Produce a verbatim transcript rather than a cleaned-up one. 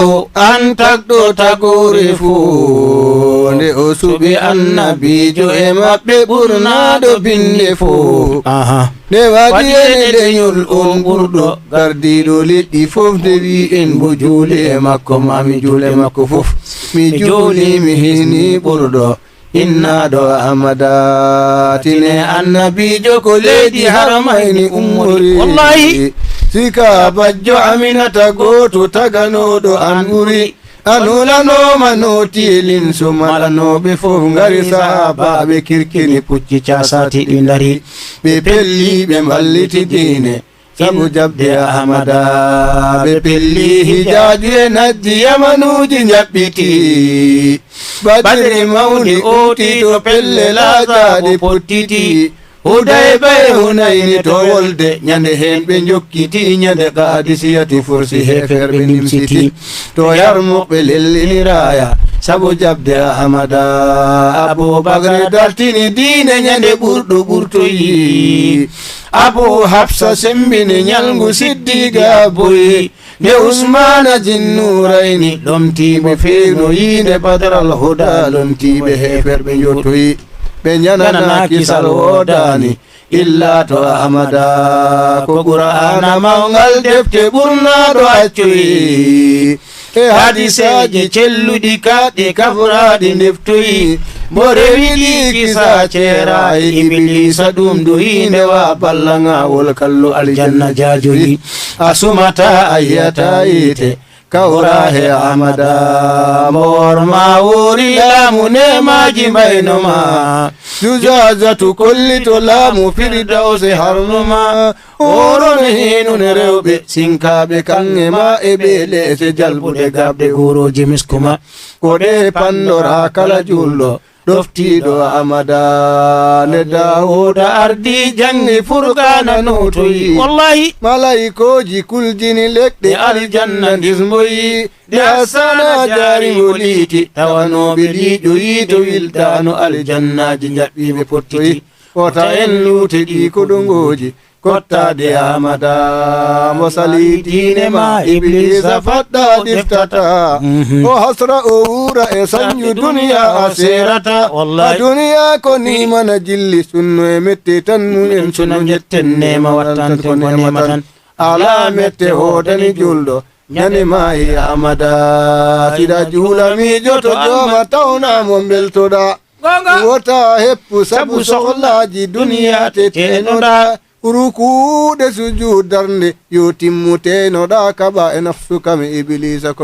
O an tagɗo tagoore fof, nde o suɓi annabiijo e maɓɓe ɓurnaaɗo binnde fof. Aha. Nde waɗi en leñol on ɓurɗo, gardiiɗo leƴƴi fof, nde wi en mbo juule e makko, ma mi juule makko fof. Mi juuli, mi hisni ɓurɗo. Innaaɗo Ahmada, tine annabiijo ko leydi Haramayni ummori. Wallahi. Sika bajjo Aminata gooto taganooɗo an ɓuri. An hulanooma nooti e linso malanooɓe fof ngari sahaabaaɓe kirkini pucci casaati ɗi ndari. Ɓe pelli, ɓe mballiti diine. Sabu jaɓde Ahmada, ɓe pelli hijaaju e najji yamanuuji njaɓɓiti. Badri mawni ooti to pelle laajaaɗe pottiti. Hudayba e Hunayni to wolde, ñande heen ɓe njokkiti, ñande Qaadisiyati fursi heeferɓe nimsiti. To Yarmuk ɓe lellini raaya, sabu jaɓde Ahmada. Abubakar dartini diine ñande ɓurɗo ɓurtoyi. Abu Hafsa semmbini ñalngu Siddiiga boyi. Nde Usmaana Jinnurayni lomtiiɓe feewnoyi, nde Badral Huda lomtiiɓe heeferɓe njottoyi. Ɓe njananaa kisal woodaani, illa to Ahmada. Ko Qur'aana mawngal defte ɓurnaaɗo accoyi. E hadiseeje celluɗi kaaɗɗi kafraaɗi ndeftoyi. Mbo rewi ɗi kisa ceera e Ibiliisa ɗum ɗo hiinde wa ballangawol kallo aljanna jaajoyi. A sumata a yiyata yiite. Kawra he Ahmada, mo worma wori laamu neemaaji mbayno ma. Jujaajatu kollito laamu Firdawse harno ma. Oron heenun rewɓe sinkaaɓe kaŋŋe ma e ɓe leese jalbuɗe garɗe guurooji misku ma. Ko ɗe panndora kala juulɗo. Ɗoftiiɗo Ahmada, nde Daawuda ardi jaŋngi Furqaana nootoyi. Wallahi. Malaykooji kuljini leɗɗe aljanna ndismboyi. Nde Hassana jaari mo liiti, tawanooɓe liiƴoyi to wildaano aljannaaji njaɓɓiiɓe pottoyi. Wota en luute ɗi koɗongooji. Kottaade Ahmada, mo sali diine ma, Ibliisa faɗɗa ɗiftata. Mhm. O hasra, o wuura e sañju duniya a seerata. Wallahi. A duniya ko ni mana jilli, sunno e mette tan mumen, suno njetten neema, wattanten ko neema tan. Alaa mette hoodani julɗo, ñande maayi Ahmada. Sida juula miijoto jooma tawna mo mbeltoɗa. Goonga. Wota heppu sabu sohlaaji duniya te teenoɗa. Rukuuɗe sujuud darnde yo timmu teenoɗa kaɓa e nafsu kam e Ibiliisa ko